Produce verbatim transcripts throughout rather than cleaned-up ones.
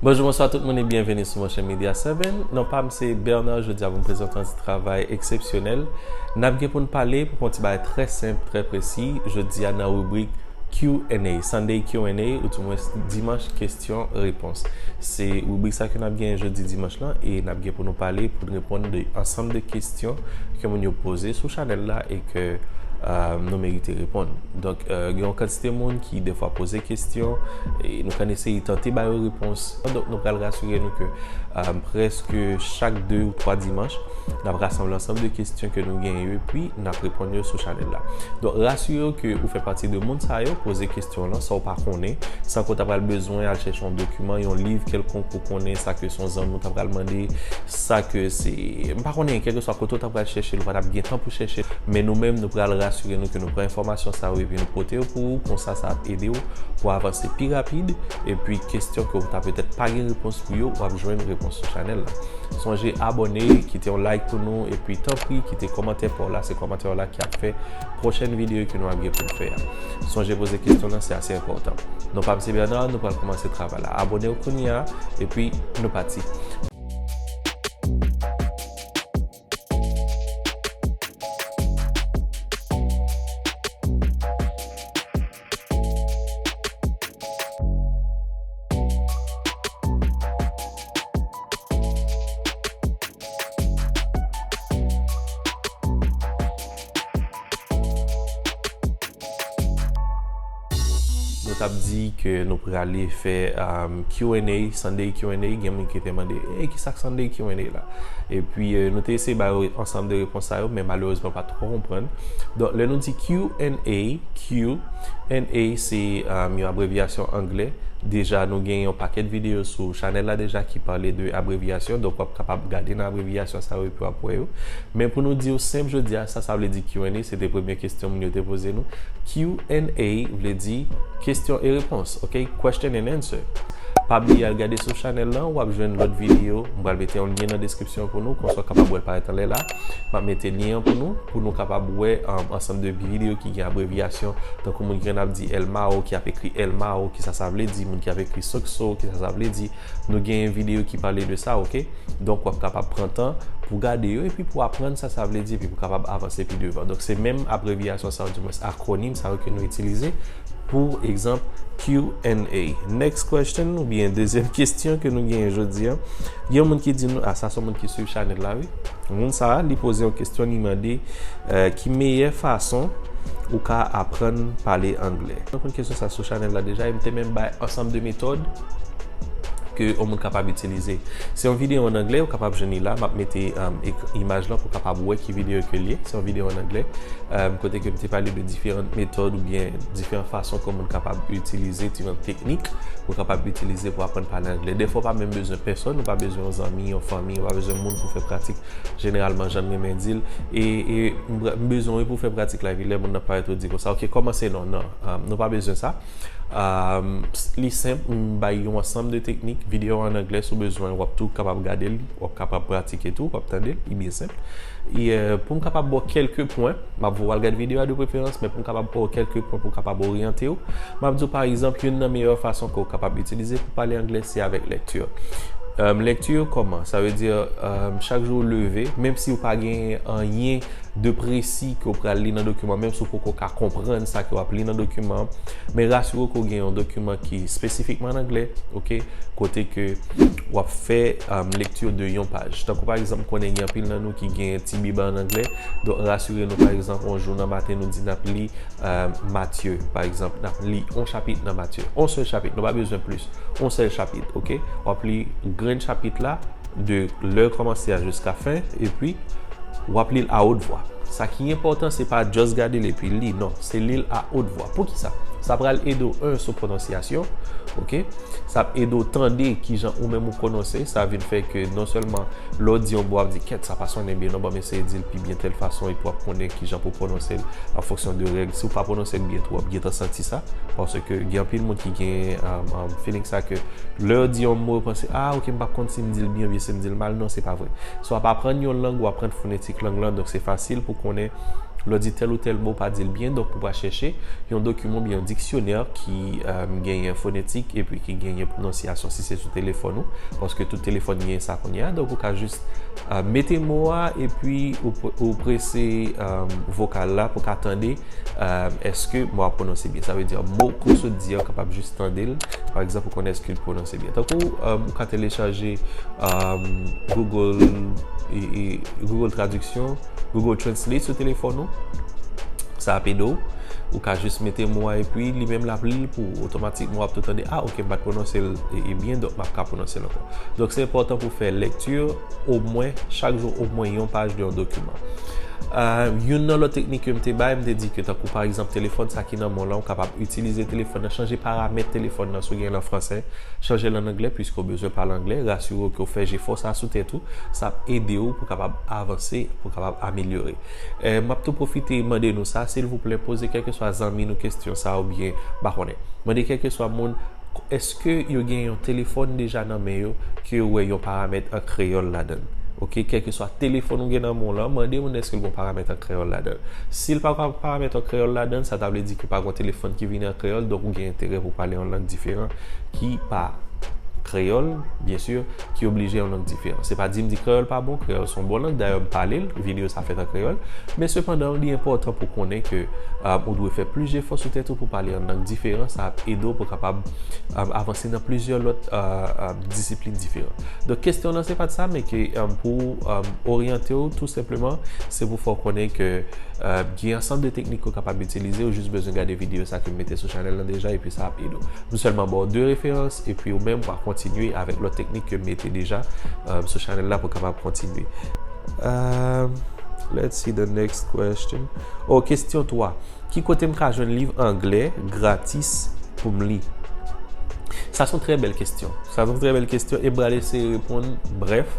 Bonjou, bonswa tout moun e byenveni sou Monchè Media Seven. Non pa m se Bernard, jodi a pou m prezante yon ti travay eksepsyonèl. N ap gen pou n pale pou yon ti bagay trè senp, trè presi, jodi a nan ribrik Q and A, Sunday Q and A, ou di mwens dimanch kesyon repons. Se ribrik sa ke n ap gen jodi dimanch lan e n ap gen pou nou pale, pou n reponn de ansanm de kesyon ke moun yo poze sou chanèl la e ke, euh, nou merite reponn. Donk, euh, gen yon kantite moun ki defwa poze kesyon e nou konn eseye tante ba yo repons. Donk, nou pral rasire nou ke, euh, prèske chak de ou twa dimanch, n ap rasanble ansanm de kesyon ke nou genyen yo, epi n ap reponn yo sou chanèl la. Donk, rasire w ke ou fè pati de moun sa yo, poze kesyon lan, sa w pa konnen, sa ke w ta pral bezwen al chèche yon dokiman, yon liv kèlkonk pou konnen, sa ke se yon zanmi w ta pral mande, sa ke se, m pa konnen, kèlkeswa kote w ta pral chèche l, ou pa t ap gen tan pou chèche l, men nou menm, nou pral rasire nou ke nou pran enfòmasyon sa yo epi nou pote yo pou ou, konsa sa ap ede w pou avanse pi rapid, epi kesyon ke w ta petèt pa gen repons pou yo, w ap jwenn repons sou chanèl la. Sonje abòne, kite yon like pou nou, epi tanpri kite kòmantè pa w la, se kòmantè w la ki ap fè pwochèn videyo ke nou ap gen pou n fè a. Sonje poze kesyon nan, se ase enpòtan. Non pa m se Bernard, nou pral kòmanse travay la. Abòne w kounye a, epi nou pati. Nou t ap di ke nou prale fè, um, Q and A, Sunday Q and A, gen moun ki te mande, "Ey, kisa k Sunday Q and A la?" Epi, euh, nou te eseye ba yo ansanm de repons sa yo, men malerezman pa twò konprann. Donk, lè nou di Q and A, Q and A se, um, yon abrevyasyon anglè. Deja, nou gen yon pakèt videyo sou chanèl la deja ki pale de abrevyasyon, donk w ap kapab gade nan abrevyasyon sa yo epi w ap wè yo. Men pou nou di w senp jodi a, sa sa vle di Q and A, se te premye kesyon moun yo te poze nou. Q and A vle di kesyon e repons, ok? Question and answer. Pa bliye al gade sou chanèl lan, w ap jwenn lòt videyo. M pral mete yon lyen nan deskripsyon pou nou, konsa w kapab wè l parèt anlè la. M ap mete lyen an pou nou, pou nou kapab wè, um, ansanm de videyo ki gen abrevyasyon, tankou moun ki konn ap di El Mao, ki ap ekri El Mao, kisa sa vle di, moun ki ap ekri Sokso, kisa sa vle di. Nou genyen videyo ki pale de sa, ok? Donk, w ap kapab pran tan pou gade yo, epi pou aprann sa sa vle di, epi pou kapab avanse pi devan. Donk, se menm abrevyasyon sa yo, dimwens akwonim sa yo ke nou itilize. Pou egzanp, Q and A. Next question, oubyen dezyèm kesyon ke nou genyen jodi a. Gen yon moun ki di nou, ah, sa se yon moun ki swiv chanèl la, wi. Moun sa a, li poze yon kesyon, li mande, euh, ki meyè fason ou ka aprann pale anglè? Mwen konn kesyon sa sou chanèl la deja, e m te menm bay ansanm de metòd ke yon moun kapab itilize. Se yon videyo an anglè, ou kapab jwenn li la. M ap mete, um, ek-, imaj lan pou w kapab wè ki videyo ke l ye. Se yon videyo an anglè, um, kote ke m te pale de diferan metòd oubyen diferan fason ke yon moun kapab itilize, diferan teknik ou kapab itilize pou aprann pale anglè. Defwa, ou pa menm bezwen pèsòn, ou pa bezwen yon zanmi, yon fanmi, ou pa bezwen moun pou fè pratik. Jeneralman, jan m renmen di l, e, e m, m bezwen w pou fè pratik la, epi lè moun nan parèt ou di konsa, "Ok, kòmanse non, non, um, nou pa bezwen sa." Um, s-, li senp, m bay yon ansanm de teknik, videyo an anglè, si w bezwen, w ap tou kapab gade l, w ap kapab pratike tou, w ap tande l, li byen senp. E, euh, pou m kapab ba w kèlke pwen, m ap voye w al gade videyo a de preferans, men pou m kapab ba w kèlke pwen pou w kapab oryante w, m ap di w, pa egzanp, youn nan meyè fason ke w kapab itilize pou pale anglè, se avèk lèkti. Euh, lèkti kòman? Sa vle di, euh, chak jou w leve, menm si w pa gen anyen de presi ke w pral li nan dokiman, menm si w poko ka konprann sa ke w ap li nan dokiman an, men rasire w ke w gen yon dokiman ki espesifikman an anglè, ok, kote ke w ap fè, um, lèkti de yon paj. Tankou pa egzanp, m konnen gen anpil nan nou ki gen ti Bib an anglè, donk rasire nou, pa egzanp, yon jou nan maten nou di n ap li, euh, Matye, pa egzanp, n ap li yon chapit nan Matye, yon sèl chapit, nou pa bezwen plis, yon sèl chapit, ok, w ap li grenn chapit la, de lè kòmanse a jiska fen, epi w ap li l a wot vwa. Sa ki enpòtan, se pa just gade l epi li, non, se li l a wot vwa. Poukisa? Sa pral ede w, un, sou pwononsyasyon, ok? Sa ap ede w tande kijan ou menm ou pwononse, sa vin fè ke non sèlman lè w di yon mo, w ap di, "Kèt, sa pa sonnen byen, non, ban m eseye di l pi byen tèl fason," epi w ap konnen kijan pou w pwononse l an fonksyon de règ. Si w pa pwononse l byen tou, w ap gentan santi sa, paske gen anpil moun ki gen, um, um, feeling sa ke lè yo di yon mo, yo panse, "Ah, ok, m p ap konn si m di l byen oubyen si m di l mal." Non, se pa vre. Si w ap aprann yon lang, ou aprann fonetik lang lan, donk se fasil pou konnen Lè w di tèl ou tèl mo, pa di l byen, donk ou pral chèche yon dokiman oubyen yon diksyonè ki um, genyen fonetik epi ki genyen pwononsyasyon si se sou telefòn ou, paske tout telefòn genyen sa kounye a, donk ou ka jis uh, mete mo a epi ou, ou prese um, vokal la pou ka tande um, èske mo a pwononse byen. Sa vle di mo ke w sot di a, ou kapab jis tande l, pa egzanp, ou konnen èske l pwononse byen. Tankou um, ou ka telechaje um, Google, e, e, Google Traduction, Google Translate sou telefòn ou. Sa ap ede w. Ou ka jis mete mo a epi li menm l ap li l pou ou. Otomatikman w ap tou tande, ah, ok, m pa t pwononse l e, e byen, donk m ap ka pwononse l ankò. Donk se enpòtan pou w fè lèkti omwen chak jou, omwen yon paj de yon dokiman. Uh, youn nan lòt teknik ke m te bay, m te di ke tankou pa egzanp telefòn sa ki nan men w lan, ou kapab itilize telefòn nan, chanje paramèt telefòn nan si w gen l an fransè, chanje l an anglè, piske w bezwen pale anglè, rasire w ke w fè jefò sa sou tèt ou, sa ap ede w pou w kapab avanse, pou w kapab amelyore. Eh, m ap tou pwofite mande nou sa, silvouplè, poze kèlkeswa zanmi nou kesyon sa oubyen, m pa konnen. Mande kèlkeswa moun, èske yo gen yon telefòn deja nan men yo ke yo wè yon paramèt an kreyòl ladan l? Ok, kèlkeswa telefòn ou gen nan men w lan, mande moun èske l gen yon paramèt an kreyòl ladan l. Si l pa gen paramèt an kreyòl ladan l, sa ta vle di ke pa gen yon telefòn ki vini an kreyòl, donk ou gen enterè pou w pale yon lang diferan ki pa kreyòl, byen si, ki oblije yon lang diferan. Se pa di m di kreyòl pa bon, kreyòl se yon bon lang, dayè m pale l, videyo sa fèt an kreyòl, men sepandan, li enpòtan pou konnen ke um, ou dwe fè plis jefò sou tèt ou pou pale yon lang diferan, sa ap ede w pou w kapab um, avanse nan plizyè lòt uh, uh, disiplin diferan. Donk, kesyon nan se pa t sa, men ke um, pou um, oryante w, tou senpleman, se pou fè w konnen ke uh, gen ansanm de teknik ke w kapab itilize, ou jis bezwen gade videyo sa ke m mete sou chanèl lan deja, epi sa ap ede w. M sèlman ba w de referans, epi ou menm w a kontinye avèk lòt teknik ke m mete deja um, sou chanèl la pou w kapab kontinye. Um, let's see the next question. Oh, kesyon twa. Ki kote m ka jwenn liv anglè gratis pou m li? Sa se yon trè bèl kesyon. Sa se yon trè bèl kesyon e m pral eseye reponn brèf.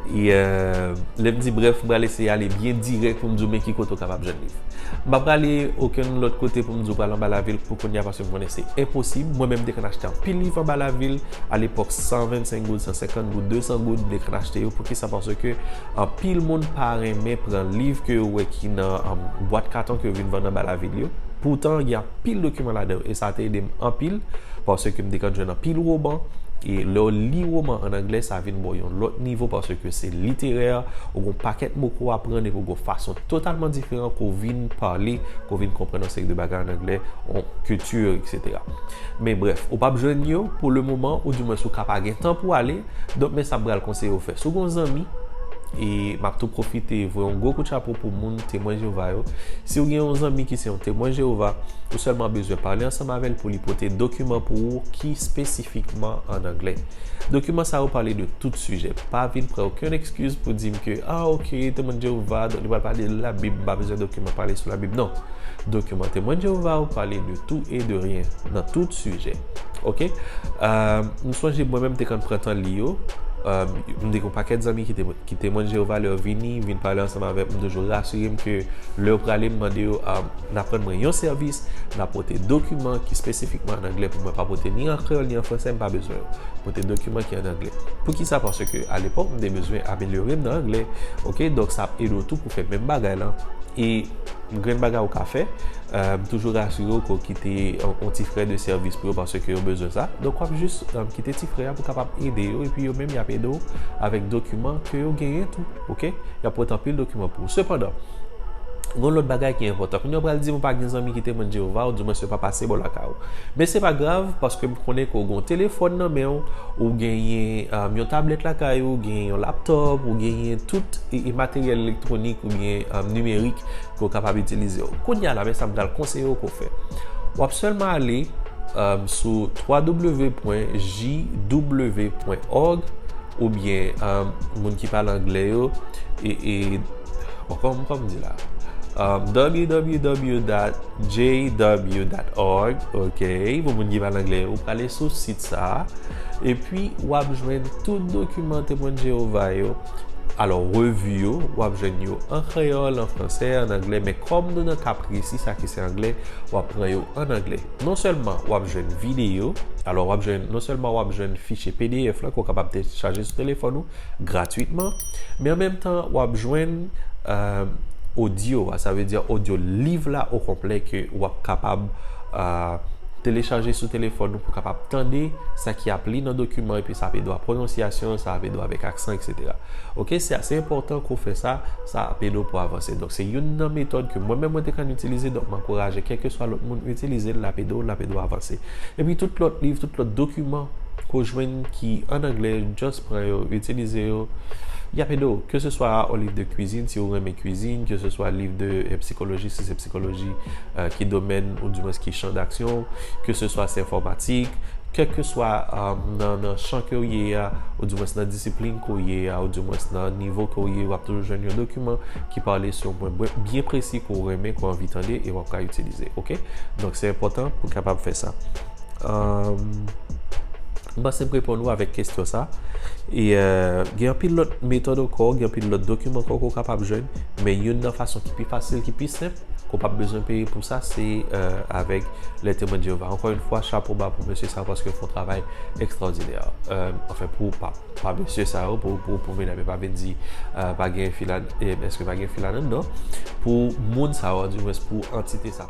E, euh, lè m di brèf, m pral eseye ale byen dirèk pou m di w men ki kote w kapab jwenn liv. M pa prale okenn lòt kote pou m di w pral anba lavil pou kounye a paske m konnen se enposib. Mwen menm m te konn achte anpil liv anba lavil, alepòk san vennsenk goud, san senkant goud, de san goud, m te konn achte yo. Poukisa? Paske anpil moun pa renmen pran liv ke yo wè ki nan um, bwat katon ke yo vin vann anba lavil yo. Poutan, gen anpil dokiman ladan yo e sa te ede m anpil paske m te konn jwenn anpil woman. E lè w li woman an anglè, sa vin ba w yon lòt nivo paske se literè, ou gen yon pakèt mo ke w aprann epi w gen yon fason totalman diferan ke w vin pale, ke w vin konprann yon seri de bagay an anglè, yon kilti, etsetera. Men brèf, ou p ap jwenn yo pou le moman, oudimwens ou ka pa gen tan pou w ale, donk men sa m pral konseye w fè. Si w gen yon zanmi, e m ap tou pwofite voye yon gwo kout chapo pou moun Temwen Jewova yo. Si w gen yon zanmi ki se yon Temwen Jewova, ou sèlman bezwen pale ansanm avè l pou li pote dokiman pou ou ki espesifikman an anglè. Dokiman sa yo pale de tout sijè. Pa vin pran okenn ekskiz pou di m ke, ah, ok, Temwen Jewova, donk li pral pale de Labib, m pa bezwen dokiman pale sou Labib. Non. Dokiman Temwen Jewova yo pale de tout e de ryen, nan tout sijè. Ok? Euh, m sonje mwen menm m te konn pran tan li yo. Euh, m te gen yon pakèt zanmi ki te, ki Temwen Jewova, lè yo vini, vin pale ansanm avè m, m toujou rasire m ke lè yo prale, m mande yo, euh, n ap rann mwen yon sèvis, n ap pote dokiman ki espesifikman an anglè pou mwen, pa pote ni an kreyòl ni an fransè, m pa bezwen yo. Pote dokiman ki an anglè. Poukisa? Paske alepòk, m te bezwen amelyore m nan anglè. Ok? Donk, sa ap ede w tou pou fè menm bagay lan. E grenn bagay ou ka fè, euh, m toujou rasire w ke w kite yon, yon ti frè de sèvis pou yo paske yo bezwen sa. Donk, w ap jis, euh, kite ti frè a pou kapab ede yo, epi yo menm y ap ede w avèk dokiman ke yo genyen tou, ok? Y ap pote anpil dokiman pou ou. Sepandan, gen yon lòt bagay ki enpòtan. Kounye a w pral di m ou pa gen zanmi ki Temwen Jewova, oudimwens yo pa pase bò lakay ou. Men se pa grav, paske m konnen ke w gen yon telefòn nan men w, ou genyen, um, yon tablèt lakay ou, ou genyen yon laptòp, ou genyen tout e, e materyèl elektwonik oubyen, um, nimerik ke w kapab itilize yo. Kounye a la, men sa m pral konseye w ke w fè. W ap sèlman ale, um, sou w w w pwen j w pwen org oubyen, um, moun ki pale anglè yo, e, e, bon, kòm, kòm di la, um, w w w dot j w dot org, ok, pou moun ki pale anglè yo, ou prale sou sit sa a, epi w ap jwenn tout dokiman Temwen Jewova yo. Alò, revi yo, w ap jwenn yo an kreyòl, an fransè, an anglè, men kòm nou nan ka presi sa ki se anglè, w ap pran yo an anglè. Non sèlman w ap jwenn videyo, alò, w ap jwenn, non sèlman w ap jwenn fichye P D F la ke w kapab telechaje sou telefòn ou gratwitman, men an menm tan, w ap jwenn, euh, odyo a, sa vle di odyo liv la o konplè ke w ap kapab uh, telechaje sou telefòn ou pou kapab tande sa ki ap li nan dokiman epi sa ap ede w a pwononsyasyon, sa ap ede w avèk aksan, etsetera. Ok, se ase enpòtan ke w fè sa, sa ap ede w pou avanse. Donk, se youn nan metòd ke mwen menm mwen te konn itilize, donk m ankouraje kèlkeswa lòt moun itilize l, l ap ede w, l ap ede w avanse. Epi tout lòt liv, tout lòt dokiman ke w jwenn ki an anglè, just pran yo, itilize yo. Y ap ede w, ke se swa yon liv de kwizin, si w renmen kwizin, ke se swa liv de eh, psikoloji, si se psikoloji eh, ki domèn, ou dimwens ki chan d'aksyon, ke se swa se enfòmatik, kèlkeswa eh, nan, nan chan ke w ye a, ou dimwens nan disiplin ke w ye a, ou dimwens nan nivo ke w ye, w ap toujou jwenn yon dokiman ki pale sou yon pwen byen- byen presi ke w renmen, ke w anvi tande, e w ap ka itilize, ok? Donk, se enpòtan pou w kapab fè sa. Um, m panse m reponn ou avèk kesyon sa. E euh, gen anpil lòt metòd ankò, gen anpil lòt dokiman ankò ke w kapab jwenn, men youn nan fason ki pi fasil, ki pi senp, ke w p ap bezwen peye pou sa, se euh, avèk lè Temwen de Jewova. Ankò yon fwa, chapo ba pou mesye sa yo paske yo fè yon travay ekstraòdinè. Euh, anfen, pou pa, pa mesye sa yo, pou, pou, pou medam yo, pa vin di euh, pa gen fi la, eh, èske pa gen fi la nan, non? Pou moun sa yo, dimwens pou antite sa.